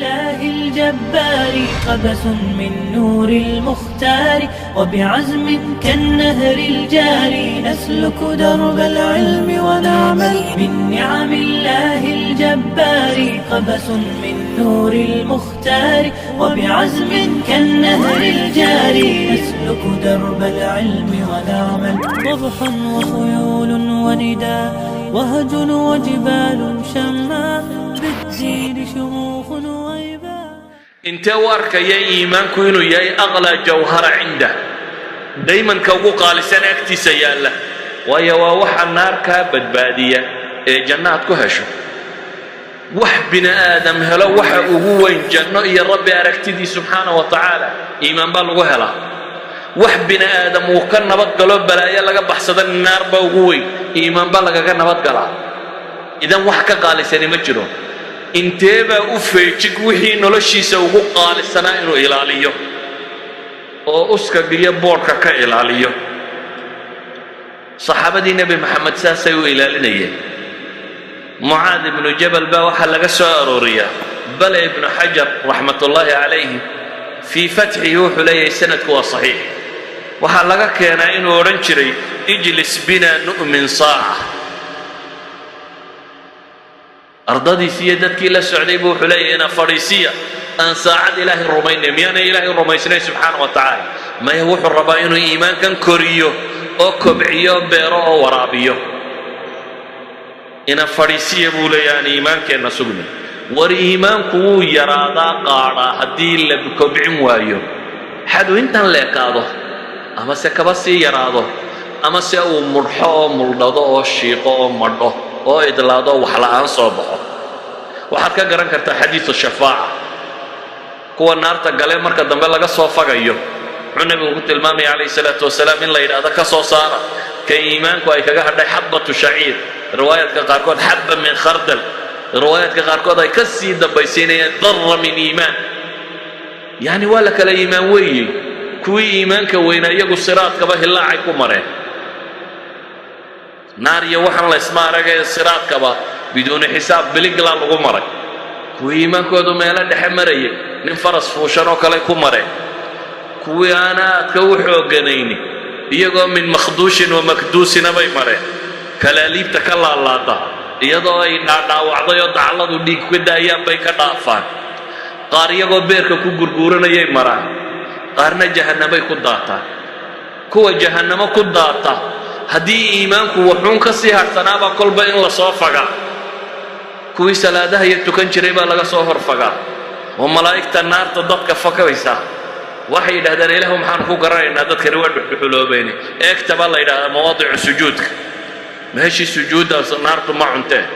الله الجبار، قبس من نور المختار، وبعزم كالنهر الجاري نسلك درب العلم ونعمل. من نعم الله الجبار، قبس من نور المختار، وبعزم كالنهر الجاري نسلك درب العلم ونعمل. صبح وخيول ونداء، وهج وجبال شما، بالدين شموخ وإباء. Intee u arkaya iimaanku inuu yahay أغلى جوهرة عنده, daymanka ugu qaalisan agtiisa yaalla? Waayo, waa waxa naar kaa badbaadiya ee janno aad ku hesho. Wax bini aadam helo waxa ugu weyn janno iyo Rabbi aragtidii subxaana wa tacaala, iimaan baa lagu helaa. Wax bini aadam uu ka nabadgalo, balaayo laga baxsada, naar baa ugu weyn, iimaan baa lagaga nabadgalaa. Idan wax ka qaalisani ma jiro. Intee baa u feejig wixii noloshiisa ugu qaalisanaa inuu ilaaliyo oo uskag iyo boodhka ka ilaaliyo? Saxaabadii Nebi Maxamed saasay u ilaalinayeen. Mucaad ibnu Jabal baa waxaa laga soo arooriyaa, bale Ibnu Xajar raxmatullaahi calayhi fii fatxihi wuxuu leeyahay sanadku waa saxiix, waxaa laga keenaa inuu odhan jiray: "اجلس بنا نؤمن ساعة." Ardadiisi iyo dadkii la socday buu wuxuu leeyahay: "Ina fadhiisiya, aan saacad Ilaahay rumaynay." Miyaanay Ilaahay rumaysnay subxaana wa tacaala? Maya, wuxuu rabaa inuu iimaankan koriyo oo kobciyo, beero oo waraabiyo. "Ina fadhiisiya," buu leeyahay, "aan iimaankeenna sugnay." War, iimaanku wuu yaraadaa, qaadhaa haddii la kobcin waayo, xadu intan leekaado ama se kaba sii yaraado, ama se uu mudhxo oo muldhado oo shiiqo oo madho oo idlaado, wax la'aan soo baxo. Waxaad ka garan kartaa xadiisu shafaaca. Kuwa naarta galee marka dambe laga soo fagayo, muxuu Nebigu ku tilmaamaya calayhi salaatu wasalaam? In la yidhaahdo: "Ka soo saara ka iimaanku ay kaga hadhay حبة شعير." Riwaayaadka qaarkood حبة من خردل, riwaayaadka qaarkood ay ka sii dambaysiinayaan ذرة من إيمان. Yacni waa la kala iimaan weeyey. Kuwii iimaanka weynaa iyagu siraadkaba hillaacay ku mareen. Naar iyo waxaan laysma aragee, siraadkaba biduuni xisaab biliglaa lagu maray. Kuwii iimaankoodu meelo dhexe marayay nin faras fuushan oo kale ku mareen. Kuwii aan aadka u xoogganayni iyagoo من مخدوش ومكدوس na bay mareen, kalaaliibta ka laalaada, iyadoo ay dhaadhaawacday oo dacalladu dhiig ka daayaan bay ka dhaafaan. Qaar iyagoo beerka ku gurguuranayay maraan, qaarna jahannamay ku daataan. Kuwa jahannamo ku daata, haddii iimaanku wuxuun ka sii hadhsanaabaa kolba in la soo fagaa. Kuwii salaadaha iyo tukan jiray baa laga soo horfagaa, oo malaa'igta naarta dadka fakaysa waxay yidhahdaan: "Ilaahu, maxaanu ku garanaynaa dadkani waa dhuxdhuxuloobeene?" Eegta baa la yidhahdaa mawaadicu sujuudka, meeshii sujuuddaas naartu ma cunteen.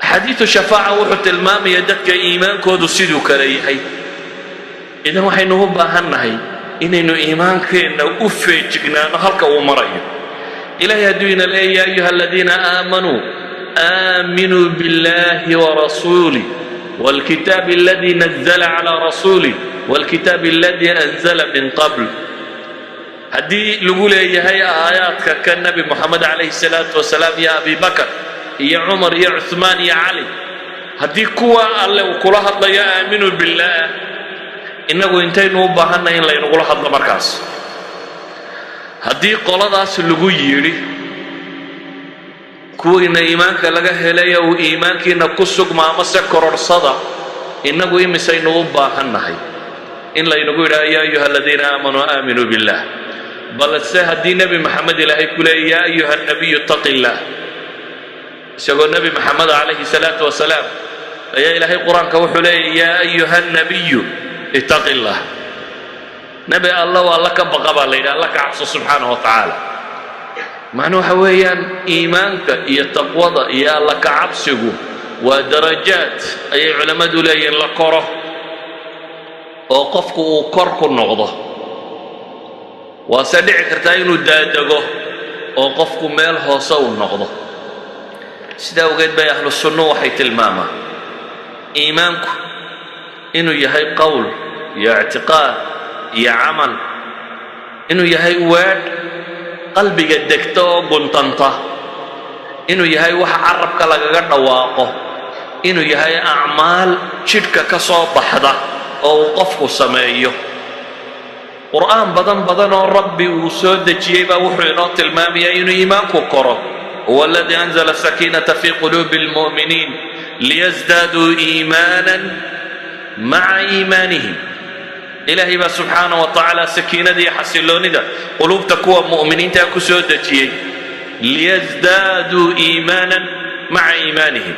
Xadiidu shafaaca wuxuu tilmaamayaa dadka iimaankoodu siduu kale yahay. Idan waxaynu u baahan nahay inaynu iimaankeenna u feejignaano halka uu marayo. Ilahay hadduu ina leeya: "يا أيها الذين آمنوا آمنوا بالله ورسوله والكتاب الذي نزل على رسوله والكتاب الذي أنزل من قبل," haddii lagu leeyahay aayaadka ka Nebi Moxamed calayhi salaatu wasalaam iyo Abi Bakar iyo Cumar iyo Cuhmaan iyo Cali, haddii kuwa Alle uu kula hadlayo "آمنوا بالله", innagu intaynu u baahannahay in laynagula hadlo markaas? Haddii qoladaas lagu yidhi, kuwiina iimaanka laga helaya uu iimaankiina ku sugma amase kororhsada, innagu imisaynu u baahannahay in laynagu yidhaha: "يا أيها الذين آمنوا آمنوا بالله"? Balse haddii Nebi Maxamed Ilaahay ku leeyay: "يا أيها النبي اتق الله," isagoo Nebi Maxamed calayhi salaatu wasalaam ayaa Ilaahay Qur-aanka wuxuu leeyay: "يا أيها النبي اتق الله." Nebi Alla waa alla ka baqa baa la yidhi, Alla ka cabso subxaana wa tacaala. Macnuu waxa weeyaan, iimaanka iyo taqwada iyo Alla ka cabsigu waa darajaad ayay culammadu leeyihiin, la koro oo qofku uu kor ku noqdo. Waase dhici kartaa inuu daadego oo qofku meel hoose uu noqdo. Sidaa awgeed bay ahlu sunnu waxay tilmaamaan iimaanku inuu yahay qowl iyo ictiqaad iyo camal, inuu yahay weedh qalbiga degta oo guntanta, inuu yahay wax carabka lagaga dhawaaqo, Inuu yahay acmaal jidhka ka soo baxda oo uu qofku sameeyo. Qur'aan badan badan oo Rabbi uu soo dejiyey baa wuxuu inoo tilmaamayaa inuu iimaanku koro. هو الذي أنزل السكينة في قلوب المؤمنين ليزدادوا إيمانا مع إيمانهم. Ilaahay baa subxaana wa tacaala sakiinada iyo xasiloonida quluubta kuwa mu'miniintaa ku soo dejiyey، ليزدادوا إيمانا مع إيمانهم.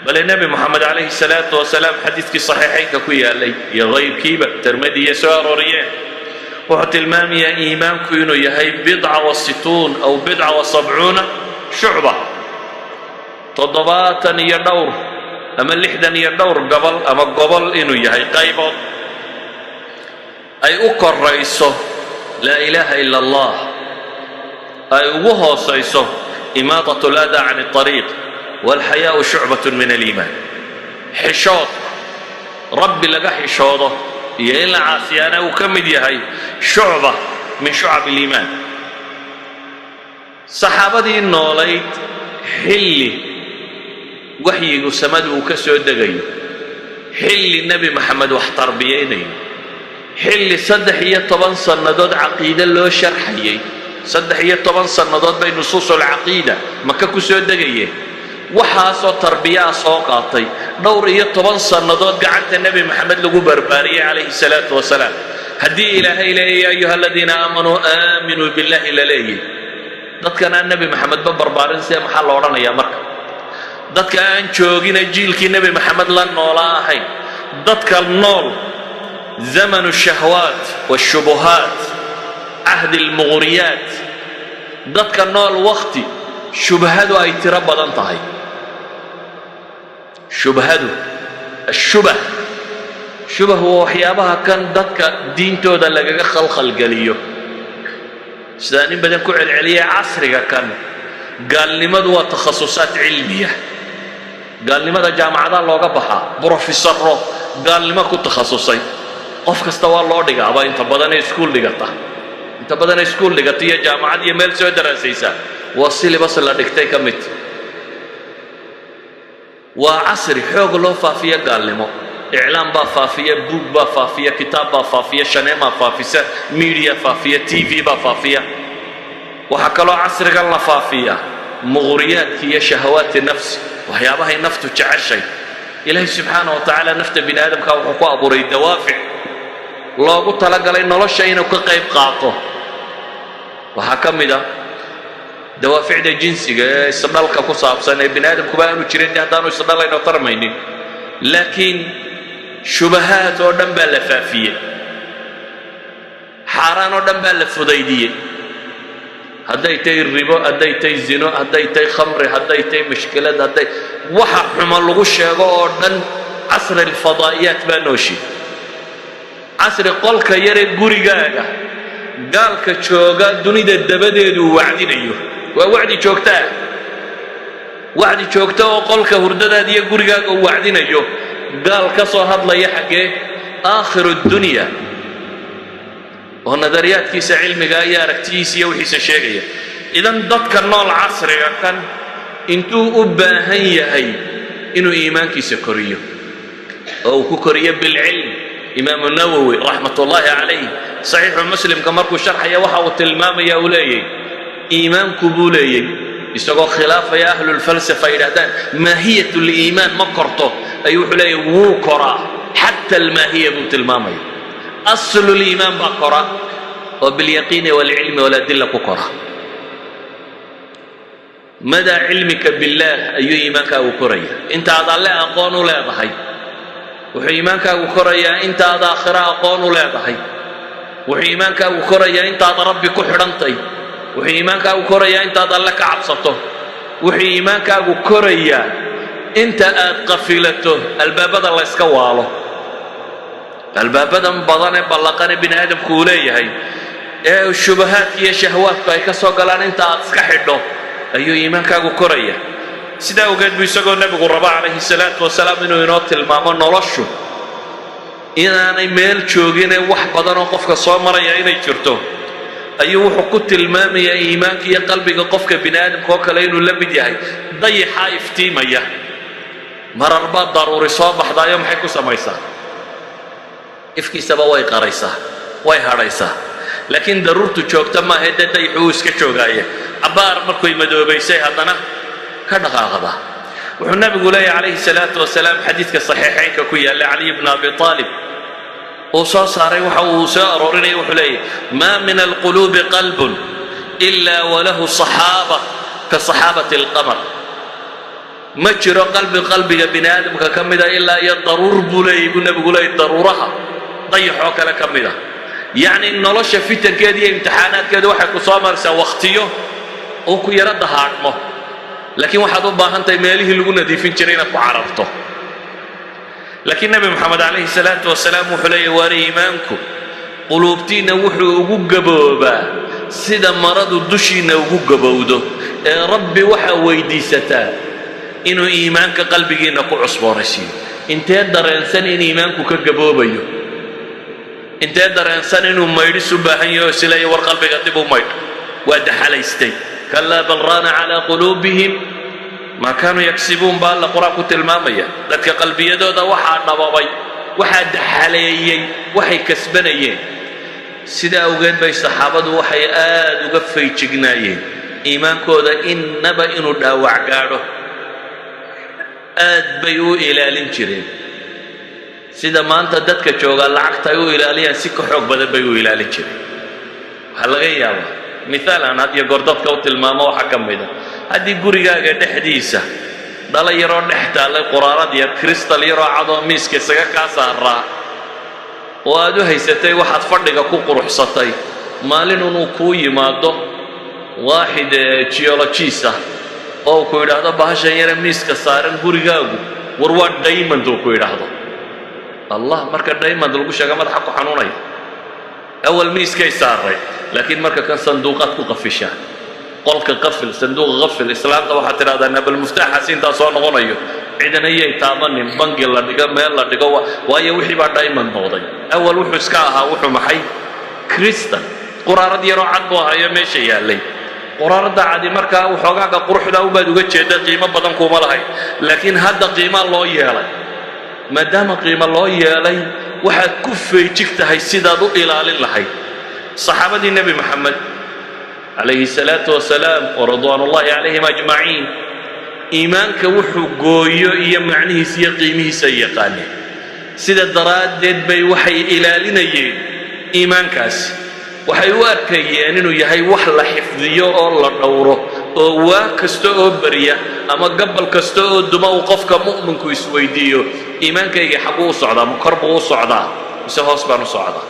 Bale Nebi Moxamed calayhi salaatu wasalaam xadiidkii saxiixaynka ku yaalay iyo hayrkiiba, Tirmidiya soo arooriyeen, wuxuu tilmaamayaa iimaanku inuu yahay بضع وستون أو بضع وسبعون شعبة، 70 iyo dhowr ama 60 iyo dhowr gobol ama gobol inuu yahay, qaybood ay u korayso لا إله إلا الله, ay ugu hoosayso إماطة الأذى عن الطريق، والحياء شعبة من الإيمان. Xishood Rabbi laga xishoodo iyo in la caasiyaana uu ka mid yahay شعبة من شعب الإيمان. Saxaabadii noolayd xilli waxyigu samadu uu ka soo degayo, xilli Nebi Maxamed wax tarbiyaynayo, xilli 13 sannadood caqiide loo sharxayay, 13 sannadood bay نصوص العقيدة Maka ku soo degayeen, waxaasoo tarbiyaa soo qaatay, dhowr iyo toban sannadood gacanta Nebi Maxamed lagu barbaariyey calayhi salaatu wasalaam, haddii Ilaahay leeya يا أيها الذين آمنوا آمنوا بالله la leeyay, dadkan aan Nebi Maxamedba barbaarin see maxaa la odhanayaa? Marka dadka aan joogina jiilkii Nebi Maxamed la noolaa ahayn, dadka nool زمن الشهوات والشبهات، عهد المغريات, dadka nool wakhti shubhadu ay tiro badan tahay, shubhadu, الشبه, shubah waa waxyaabaha kan dadka diintooda lagaga khalkhalgeliyo. Sidaan in badan ku celceliyay, casriga kan gaalnimadu waa تخصصات علمية. Gaalnimada jaamacadaha looga baxaa, brofesaro gaalnimo ku takhasusay qof kasta waa loo dhigaaba. Inta badanee iskuul dhigata, inta badanee iskuul dhigata iyo jaamacad iyo meel soo daraasaysa, waa syllabus la dhigtay ka mid. Waa casri xoog loo faafiya gaalnimo. Iclaam baa faafiya, buug baa faafiya, kitaab baa faafiya, shaneemaa faafisa, media faafiya, TV baa faafiya. Waxaa kaloo casrigan la faafiya muqriyaadki iyo شهوات النفس, waxyaabahay naftu jeceshay. Ilaahay subxaana wa tacaala nafta bini aadamka wuxuu ku abuuray dawaafic loogu talagalay nolosha inuu ka qayb qaato. Waxaa ka mid a dawaaficda jinsiga ee isdhalka ku saabsan, ee bini aadamkuba aanu jirin dee haddaanu isdhalayno tarmaynin. Laakiin shubahaad oo dhan baa la faafiyey, xaaraan oo dhan baa la fudaydiyey, hadday tahay ribo, hadday tahay zino, hadday tahay khamri, hadday tahay mushkilad, hadday waxa xumo lagu sheego oo dhan. عصر الفضائيات baa nooshi, casri qolka yaree gurigaaga gaalka jooga dunida dabadeedu uu wacdinayo. Waa wacdi joogtaa, wacdi joogta oo qolka hurdadaada iyo gurigaaga uu wacdinayo gaal ka soo hadlaya xaggee آخر الدنيا, oo nadariyaadkiisa cilmiga iyo aragtiyiisa iyo wixiisa sheegaya. Idan dadka nool casriga kan intuu u baahan yahay inuu iimaankiisa koriyo oo uu ku koriyo بالعلم. Imaamu Nawowi raxmat ullaahi calayh Saxiixu Muslimka markuu sharxaya waxa uu tilmaamaya, uu leeyay, iimaanku buu leeyey, isagoo khilaafaya أهل الفلسفة ay yidhahdaan ماهية الإيمان ma korto, ayuu wuxuu leeyahy wuu koraa, حتى الماهية buu tilmaamaya. أصل الإيمان baa kora oo باليقين والعلم والأدلة ku kora. مدى علمك بالله ayuu iimaankaagu koraya. Inta aad Alle aqoon u leedahay wuxuu iimaankaagu korayaa. Inta aad aakhiro aqoon u leedahay wuxuu iimaankaagu korayaa. Intaad Rabbi ku xidhantay wuxuu iimaankaagu korayaa. Intaad Alle ka cabsato wuxuu iimaankaagu korayaa. Inta aad qafilato albaabada layska waalo, albaabadan badan ee ballaqane bini aadamku uu leeyahay ee shubahaadka iyo shahwaadku ay ka soo galaan, inta aad iska xidho ayuu iimaankaagu koraya. Sidaa awgeed buu isagoo Nebigu raba calayhi salaatu wasalaam inuu inoo tilmaamo noloshu inaanay meel jooginee wax badan oo qofka soo maraya inay jirto, ayuu wuxuu ku tilmaamayaa iimaanka iyo qalbiga qofka bini aadamka oo kale inuu la mid yahay dayaxaa iftiimaya. Marar baa daruuri soo baxdaayo, maxay ku samaysaa? Ifkiisaba way qaraysaa, way hadhaysaa. Laakiin daruurtu joogta maaha, dee dayaxu uu iska joogaaye. Cabbaar markuy madoobaysay haddana ka dhaqaaqda. Wuxuu nabigu leeyahy calayhi salaatu wasalaam, xadiidka saxiixaynka ku yaalla, Caliy bna Abi Aalib uu soo saaray, waxa uu soo aroorinaya, wuxuu leeyahy: "Maa min alquluubi qalbun ila walahu saxaaba ka saxaabati alqamar." Ma jiro qalbi qalbiga bini aadamka ka mida ilaa iyo daruur buu leeyay, buu nebigu leeyay, daruuraha dayaxoo kale ka mida. Yacni nolosha fitankeeda iyo imtixaanaadkeeda waxay ku soo maraysaa wakhtiyo uu ku yaro dahaadhmo, laakiin waxaad u baahan tahay meelihii lagu nadiifin jiray inaad ku cararto. Laakiin Nebi Moxamed calayhi salaatu wasalaam wuxuu leeyahy: "Waar, iimaanku quluubtiinna wuxuu ugu gaboobaa sida maradu dushiinna ugu gabowdo, ee Rabbi waxaa weydiisataa inuu iimaanka qalbigiinna ku cusboonaysiiyo." Intee dareensan in iimaanku ka gaboobayo? Intee dareensan inuu maydhis u baahan yaho, isleeya war qalbiga dib u maydh, waa daxalaystay? "Kalaa bal raana calaa quluubihim maa kaanuu yaksibuun" baa Alla Qur-aan ku tilmaamaya. Dadka qalbiyadooda waxaa dhababay, waxaa daxaleeyey waxay kasbanayeen. Sidaa awgeed bay saxaabadu waxay aad uga fayjignaayeen iimaankooda innaba inuu dhaawac gaadho. Aad bay u ilaalin jireen. Sida maanta dadka joogaa lacagta ay u ilaaliyaan si ka xoog badan bay u ilaalin jireen. Waxaa laga yaabaa, mithaal aan had iyo goor dadka u tilmaamo waxaa ka mid a, haddii gurigaaga dhexdiisa dhalo yaroo dhex taallay, quraarad yar, crystal yaroo cadoo miiska isaga kaa saaraa oo aad u haysatay waxaad fadhiga ku quruxsatay, maalin inuu kuu yimaado waaxid geologist ah oo ku yidhaahdo: "Bahashan yare miiska saaran gurigaagu, war waa diamond," uu ku yidhaahdo. Allah, marka diamond lagu sheega madaxa ku xanuunaya. Awal miiskay saaray, laakiin marka kan sanduuqaad ku qafishaa, qolka qafil, sanduuqa qafil. Islaamta waxaad tidhahdaa: "Nabal muftaaxaas intaa soo noqonayo cidina yay taabanin, bangi la dhigo, meel la dhigo." Waayo, wixii baa diamond noqday. Awal wuxuu iska ahaa, wuxuu maxay, crystal, quraarad yaroo cad buu ahayo meesha yaallay. Quraaradda cadi markaa waxoogaaga quruxda ubaad uga jeeda, qiimo badan kuuma lahayn. Laakiin hadda qiimaa loo yeelay. Maadaama qiimo loo yeelay, waxaad ku feejig tahay sidaad u ilaalin lahayd. Saxaabadii Nebi Moxamed calayhi salaatu wasalaam wa ridwaanullahi calayhim ajmaciin, iimaanka wuxuu gooyo iyo macnihiisa iyo qiimihiisa ay yaqaaneen. Sida daraaddeed bay waxay ilaalinayeen iimaankaasi. Waxay u arkayeen inuu yahay wax la xifdiyo oo la dhowro, oo waa kasta oo barya ama gabal kasta oo duma uu qofka mu'minku isweydiiyo: iimaankayga xagguu u socdaa? Ma kor buu u socdaa mise hoos baan u socdaa?